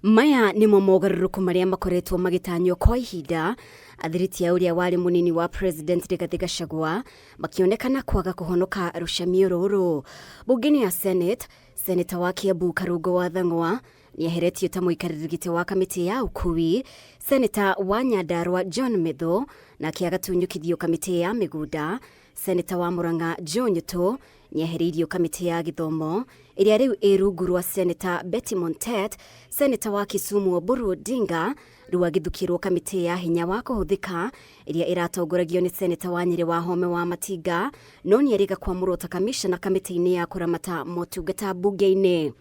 Maya nĩmo mogarũrũku marĩa makoretwo magĩtanywo kwa ihinda athiriti a ũrĩa warĩ mũnini wa President Rigathĩ Gachagua makĩonekana kwaga kũhonoka rũcamio rũrũ. Bunge-inĩ ya Senate, Seneta wa Kiambu Karungo wa Thang'wa nĩeheretio ta mũikarĩri gĩtĩ wa kamĩtĩ ya ũkui. Seneta wa Nyandarua John Methu nake agatunyũkithio kamĩtĩ ya mĩgũnda. Seneta wa Murang'a Joe Nyutu nĩehereirio kamĩtĩ ya gĩthomo ĩrĩa rĩu ĩ rungu rwa Seneta Betty Montet. Seneta wa Kisumu Oburu Odinga rĩu agĩthukĩrwo kamĩtĩ ya hinya wa kũhũthĩka ĩrĩa ĩratongoragio nĩ Seneta wa Nyĩrĩ Wahome wa Matinga, no nĩerĩga kwamũrwo ta kamishona kamĩtĩ-inĩ ya kũramata motungata mbunge-inĩ.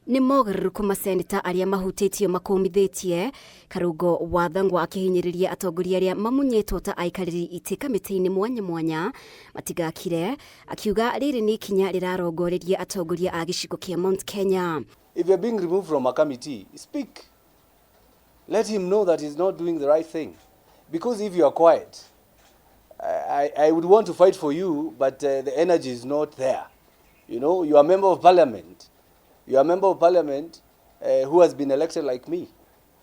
Nĩ mogarũrũku maseneta arĩa mahutĩtio makũmithĩtie Karungo wa Thang'wa akĩhinyĩrĩria atongoria arĩa mamunyĩtwo ta aikarĩri itĩ kamĩtĩ-inĩ mwanya mwanya matigakire, akiuga rĩrĩ nĩ ikinya rĩrarongoreria atongoria a gĩcigo kĩa Mount Kenya. If you're being removed from a committee, speak. Let him know that he's not doing the right thing. Because if you are quiet, I would want to fight for you, but the energy is not there. You are a member of parliament. You are a member of parliament who has been elected like me.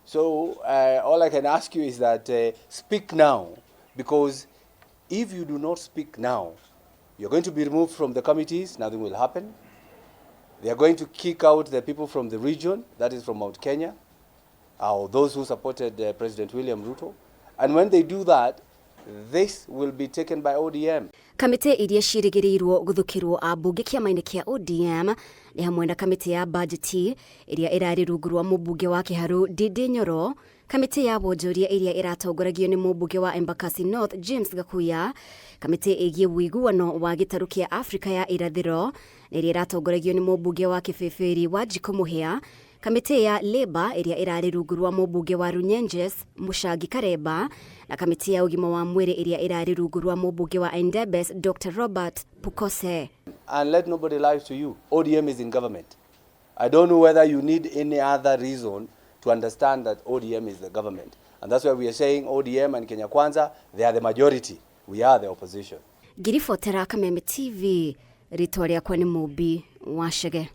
So all I can ask you is that speak now, because if you do not speak now, you're going to be removed from the committees, nothing will happen. They are going to kick out the people from the region, that is from Mount Kenya, or those who supported President William Ruto. And when they do that, this will be taken by ODM. Kamĩtĩ iria ciĩrĩgĩrĩirwo gũthukĩrwo ambunge kĩama-inĩ kĩa ODM nĩ hamwe na kamĩtĩ ya bajeti ĩrĩa ĩrarĩ rungu rwa mũmbunge wa Kĩharũ Ndindi Nyoro, kamĩtĩ ya wonjoria ĩrĩa ĩratongoragio nĩ mũmbunge wa Embakasi North James Gakuya, kamĩtĩ ĩgiĩ ũiguano wa gĩtarũ kĩa Afrika ya irathĩro na ĩrĩa ĩratongoragio nĩ mũmbunge wa Kĩbĩbĩri Wanjikũ Mũhĩa, kamĩtĩ ya Labour ĩrĩa ĩrarĩ rungu rwa mũmbunge wa Runyenjes Mũcangi Karemba, na kamĩtĩ ya ũgima wa mwĩrĩ ĩrĩa ĩrarĩ rungu rwa mũmbunge wa Endebess Dr Robert Pukose. And let nobody lie to you. ODM is in government. I don't know whether you need any other reason to understand that ODM is the government. And that's why we are saying ODM and Kenya Kwanza, they are the majority. We are the opposition. Ngiribotera Kameme TV, rĩtwa rĩakwa nĩ Mũmbi wa Chege.